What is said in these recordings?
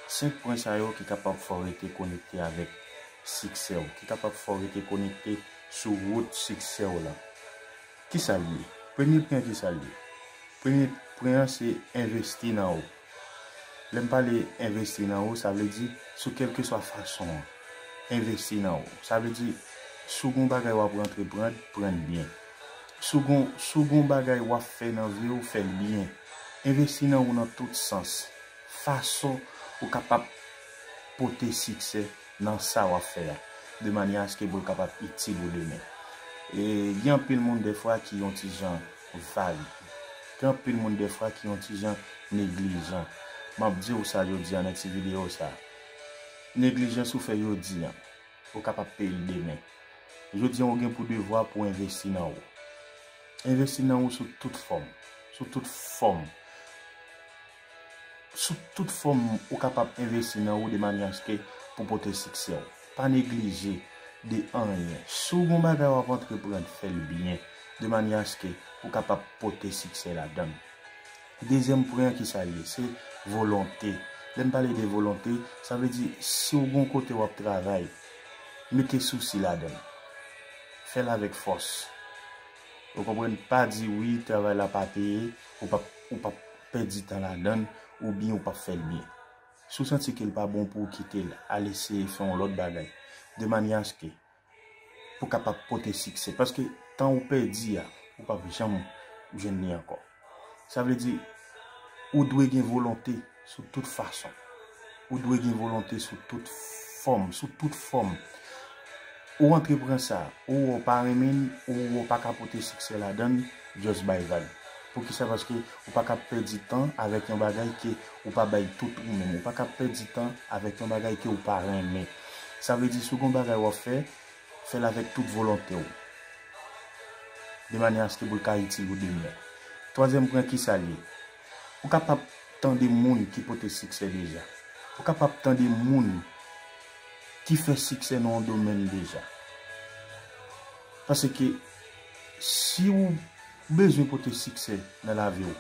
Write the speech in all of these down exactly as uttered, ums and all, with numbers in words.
Senk pwen sa yo ki kapab fè w rete konekte avèk siksè w, ki kapab fè w rete konekte sou wout siksè w lan. Kisa l ye? Premye pwen an, kisa l ye? Premye pwen an se envesti nan ou. Lè m pale envesti nan ou, sa vle di sou kèlkeswa fason an, envesti nan ou. Sa vle di si w gen yon bagay w ap antreprann, prann byen. Si w gen, si w gen yon bagay w ap fè nan vi w, fè l byen. Envesti nan ou nan tout sans. Fason ou kapab pote siksè nan sa w ap fè a, de manyè aske pou l kapab itil ou demen. E gen anpil moun defwa ki yon ti jan vag. Gen anpil moun defwa ki yon ti jan neglijan. M ap di w sa jodi a nan ti videyo sa. Neglijans ou fè jodi a, ou kapab peye l demen. Jodi a, ou gen pou devwa pou envesti nan ou. Envesti nan ou sou tout fòm. Sou tout fòm. Sou tout fòm ou kapab envesti nan ou de manyè aske pou pote siksè w. Pa neglije de anyen. Si w gen yon bagay w ap antreprann, fè l byen, de manyè aske ou kapab pote siksè ladan l. Dezyèm pwen an, kisa l ye? Se volonte. Lè m pale de volonte, sa vle di si w gen yon kote w ap travay, mete sousi ladan l. Fè l avèk fòs. Ou konprann? Pa di wi, travay la pa peye, ou p ap, ou p ap pèdi tan ladan l, oubyen ou p ap fè l byen. Si w santi ke l pa bon pou w, kite l, al eseye fè yon lòt bagay. De manyè aske pou w kapab pote siksè. Paske tan ou pèdi a, ou p ap janm jwenn li ankò. Sa vle di, ou dwe gen volonte sou tout fason. Ou dwe gen volonte sou tout fòm, sou tout fòm. Ou antreprann sa, ou wè w pa renmen l, ou wè w pa ka pote siksè ladan l, just bay vag. Poukisa? Paske ou pa ka pèdi tan avèk yon bagay ke ou pa bay tout ou menm. Ou pa ka pèdi tan avèk yon bagay ke ou pa renmen. Sa vle di, si w gen yon bagay w ap fè, fè l avèk tout volonte w, de manyè aske pou l ka itil ou demen. Twazyèm pwen, kisa l ye? Ou kapab tande moun ki pote siksè deja. Ou kapab tande moun ki fè siksè nan yon domèn deja. Paske si w bezwen pote siksè nan lavi w,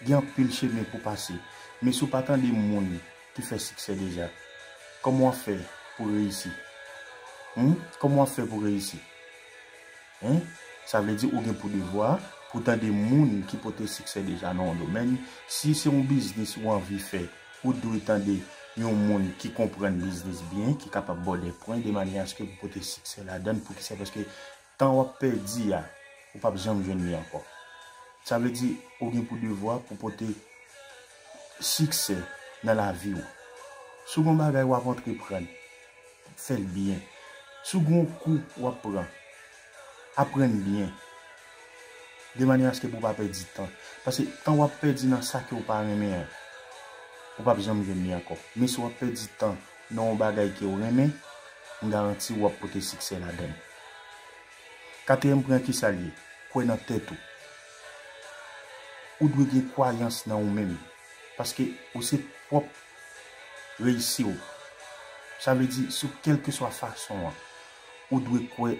gen anpil chemen pou pase. Men si w pa tande moun ki fè siksè deja, kòman w ap fè pou reyisi? Hmm? Kòman w ap fè pou reyisi? Hein? Sa vle di ou gen pou devwa pou tande moun ki pote siksè deja nan yon domèn. Si se yon biznis ou anvi fè, ou dwe tande yon moun ki konprann biznis byen, ki kapab ba w de pwen de manyè aske pou pote siksè ladan l. Poukisa? Paske tan w ap pèdi a, ou p ap janm jwenn li ankò. Sa vle di ou gen pou devwa pou pote siksè nan lavi w. Si w gen yon bagay w ap antreprann, fè l byen. Si w gen yon kou w ap pran, aprann byen. De manyè aske pou w pa pèdi tan. Paske tan w ap pèdi nan sa ke w pa renmen an, ou p ap janm jwenn li ankò. Men si w ap pèdi tan nan yon bagay ke w renmen, m garanti w ap pote siksè ladan l. Katriyèm pwen an, kisa l ye? Kwè nan tèt ou. Ou dwe gen kwayans nan ou menm. Paske ou se pwòp reyisi w. Sa vle di, sou kèlkeswa fason an, ou dwe kwè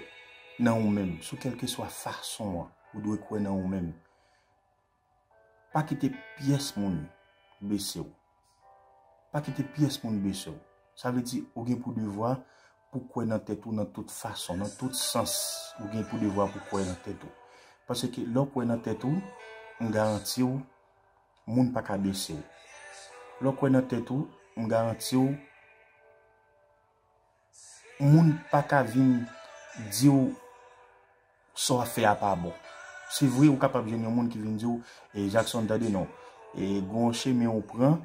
nan ou menm. Sou kèlkeswa fason an, ou dwe kwè nan ou menm. Pa kite pyès moun bese w. Pa kite pyès moun bese w. Sa vle di, ou gen pou devwa pou kwè nan tèt ou nan tout fason, nan tout sans. Ou gen pou devwa pou kwè nan tèt ou. Paske lè w kwè nan tèt ou, m garanti w, moun pa ka bese w. Lè w kwè nan tèt ou, m garanti w, moun pa ka vin di w sa w ap fè a pa bon. Se vre, ou kapab jwenn yon moun ki vin di w, e, Jackson, tande non. E, gen yon chemen ou pran,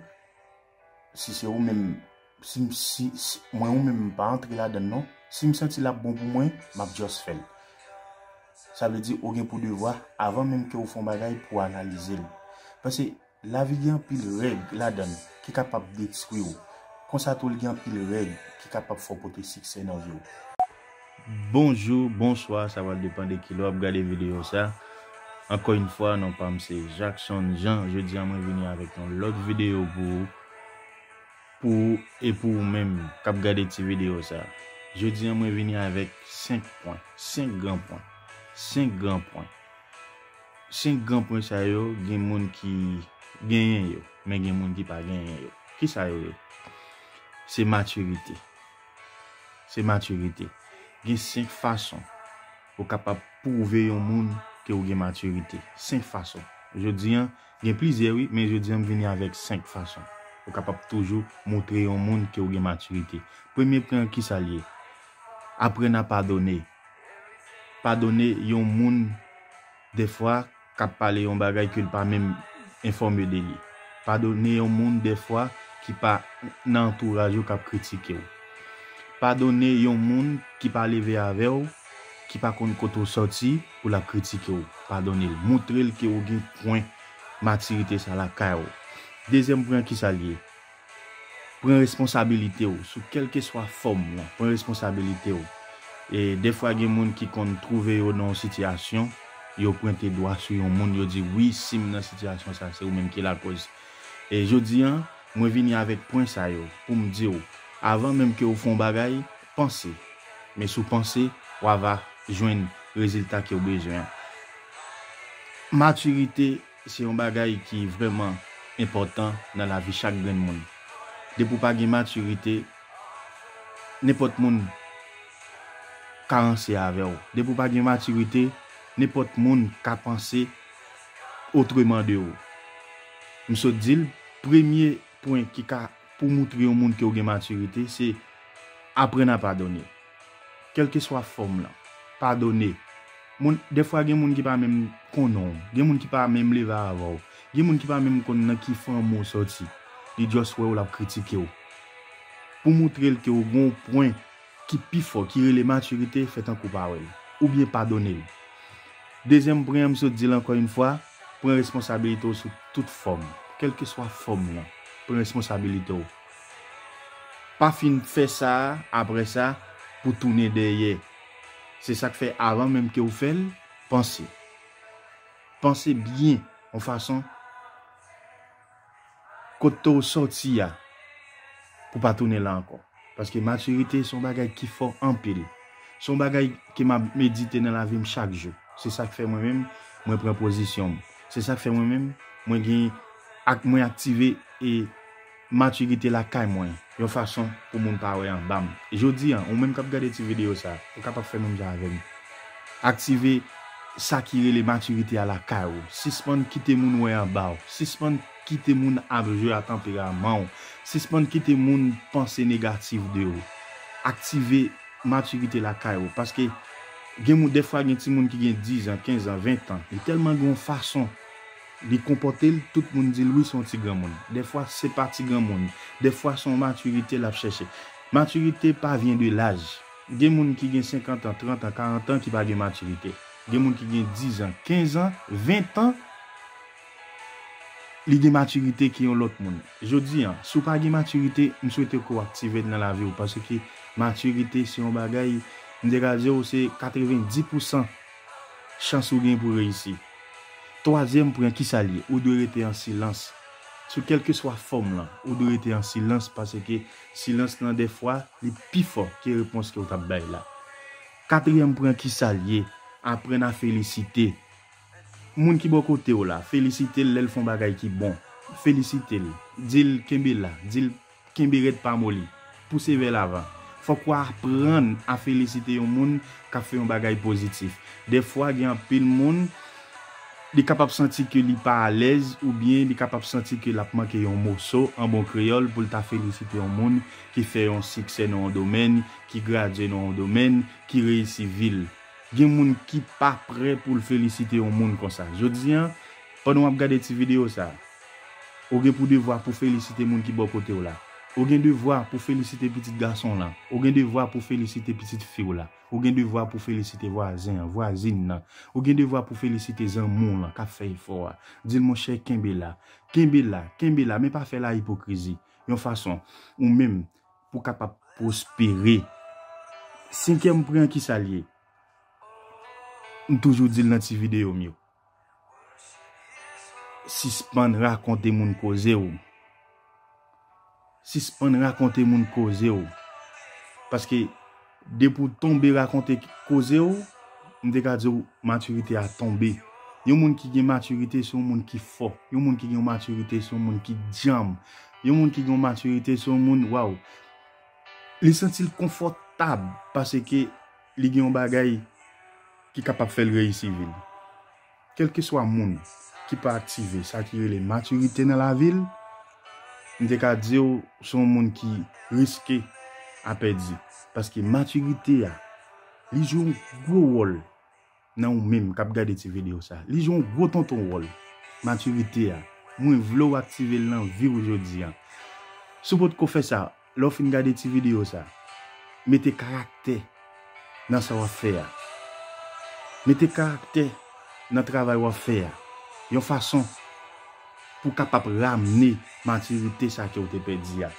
si se ou menm, si, si, si, mwen ou menm, m pa antre ladan l non. Si m santi l ap bon pou mwen, m ap just fè l. Sa vle di, ou gen pou devwa, avan menm ke ou fè yon bagay, pou w analize l. Paske lavi gen anpil règ ladan l ki kapab detwi w. Konsa tou, l gen anpil règ ki kapab fè w pote siksè nan vi w. Bonjou, bonswa, sa pral depann de kilè w ap gade videyo sa. Ankò yon fwa, non pa m se Jackson Jean. Jodi a, mwen vini avèk yon lòt videyo pou ou, pou ou e pou ou menm k ap gade ti videyo sa. Jodi a, mwen vini avèk senk pwen, senk gran pwen, senk gran pwen. Senk gran pwen sa yo, gen moun ki genyen yo, men gen moun ki pa genyen yo. Kisa yo ye? Se matirite. Se matirite. Gen senk fason ou kapab pwouve yon moun ke ou gen matirite. Senk fason. Jodi an, gen plizyè wi, men jodi an m vini avèk senk fason ou kapab toujou montre yon moun ke ou gen matirite. Premye pwen an, kisa l ye? Aprann a padone. Padone yon moun dèfwa k ap pale yon bagay ke l pa menm enfòme de li. Padone yon moun dèfwa ki pa nan antouraj ou k ap kritike w. Padone yon moun ki pa leve avè w, ki pa konn kote w sòti, pou l ap kritike w. Padone l. Montre l ke w gen pwen matirite sa lakay ou. Dezyèm pwen an, kisa l ye? Pran responsabilite w sou kèlkeswa fòm lan. Pran responsabilite w. E dèfwa gen moun ki konn twouve yo nan yon sitiyasyon, yo pwente dwa sou yon moun, yo di, "Wi, si m nan sitiyasyon sa, se ou menm ki lakòz." E jodi an, mwen vini avèk pwen sa yo pou m di w, avan menm ke w fè yon bagay, panse. Men si w panse, w a va jwenn rezilta ke w bezwen an. Matirite se yon bagay ki vrèman enpòtan nan lavi chak grenn moun. Depi w pa gen matirite, nenpòt moun ka ranse avè w. Depi w pa gen matirite, nenpòt moun ka panse otreman de ou. M sot di l, premye pwen ki ka pou moutre yon moun ke w gen matirite, se aprann a padone. Kèlkeswa fòm lan, padone. Moun, dèfwa gen moun ki pa menm konnen w, gen moun ki pa menm leve avè w, gen moun ki pa menm konn nan ki fanmi w sòti. Li just wè w, l ap kritike w. Pou moutre l ke w gen yon pwen ki pi fò, ki rele matirite, fè tankou w pa wè l. Oubyen padone l. Dezyèm pwen an, m sot di l ankò yon fwa, pran responsabilite w sou tout fòm. Kèlkeswa fòm lan, pran responsabilite w. Pa fin fè sa a, apre sa, pou tounen dèyè. Se sa k fè avan menm ke w fè l, panse. Panse byen, yon fason kote w sòti a, pou pa tounen la ankò. Paske matirite se yon bagay ki fò anpil. Se yon bagay ke m ap medite nan lavi m chak jou. Se sa k fè mwen menm, mwen pran pozisyon m. Se sa k fè mwen menm, mwen gen ak, mwen aktive e matirite lakay mwen yon fason pou moun pa wè anba m. Jodi an, ou menm k ap gade ti videyo sa, ou kapab fè menm jan avè m. Aktive sa ki rele matirite a lakay ou. Sispann kite moun wè anba w. Sispann kite moun ap jwe a tanperaman w. Sispann kite moun panse negatif de ou. Aktive matirite lakay ou. Paske gen moun, dèfwa gen timoun ki gen diz an, kenz an, ven an. Li tèlman gen yon fason li konpòte l, tout moun di l, "Wi, se yon ti granmoun." Dèfwa, se pa ti granmoun. Dèfwa, se yon matirite l ap chèche. Matirite pa vyen de laj. Gen moun ki gen senkant an, trant an, karant an ki pa gen matirite. Gen moun ki gen diz an, kenz an, ven an, li gen matirite ke yon lòt moun. Jodi an, si w pa gen matirite, m swete ke w aktive l nan lavi w, paske matirite se yon bagay, m te ka di w, se katrevenndis pousan chans ou gen pou reyisi. Twazyèm pwen, kisa l ye? Ou dwe rete an silans. Sou kèlkeswa fòm lan, ou dwe rete an silans, paske silans lan, dèfwa, li pi fò ke repons ke w t ap bay la. Katriyèm pwen, kisa l ye? Aprann a felisite. Moun ki bò kote w la, felisite l lè l fè yon bagay ki bon. Felisite l. Di l kenbe la. Di l kenbe rèd, pa moli. Pouse vè lavan. Fòk w aprann a felisite yon moun k ap fè yon bagay pozitif. Dèfwa, gen anpil moun, li kapab santi ke li pa alèz oubyen li kapab santi ke l ap manke yon moso an bon kreyòl pou l ta felisite yon moun ki fè yon siksè nan yon domèn, ki gradye nan yon domèn, ki reyisi vi l. Gen moun ki pa prè pou l felisite yon moun konsa. Jodi an, pandan w ap gade ti videyo sa, ou gen pou devwa pou felisite moun ki bò kote w la. Ou gen devwa pou felisite pitit gason w lan. Ou gen devwa pou felisite pitit fi w la. Ou gen devwa pou felisite vwazen an, vwazin nan. Ou gen devwa pou felisite zanmi w lan k ap fè efò a. Di l, "Monchè, kenbe la. Kenbe la, kenbe la, men pa fè la ipokrizi." Yon fason, ou menm, pou w kapab pwospere. Senkyèm pwen an, kisa l ye? M toujou di l nan ti videyo m yo. Sispann rakonte moun koze w. Sispann rakonte moun koze w. Paske depi w tonbe rakonte koze w, m te ka di w matirite a tonbe. Yon moun ki gen matirite se yon moun ki fò. Yon moun ki gen yon matirite se yon moun ki djanm. Yon moun ki gen yon matirite se yon moun, waw. Li santi l konfòtab paske li gen yon bagay ki kapab fè l reyisi vi l. Kèlkeswa moun ki pa aktive sa ki rele matirite nan lavi l, m te ka di w se yon moun ki riske a pèdi. Paske matirite a, li jwe yon gwo wòl nan ou menm k ap gade ti videyo sa. Li jwe yon gwo tonton wòl. Matirite a, mwen vle w aktive l nan vi w jodi a. Si w potko fè sa, lè w fin gade ti videyo sa, mete karaktè nan sa w ap fè a. Mete karaktè nan travay w ap fè a. Yon fason pou w kapab ramne matirite sa ke w te pèdi a.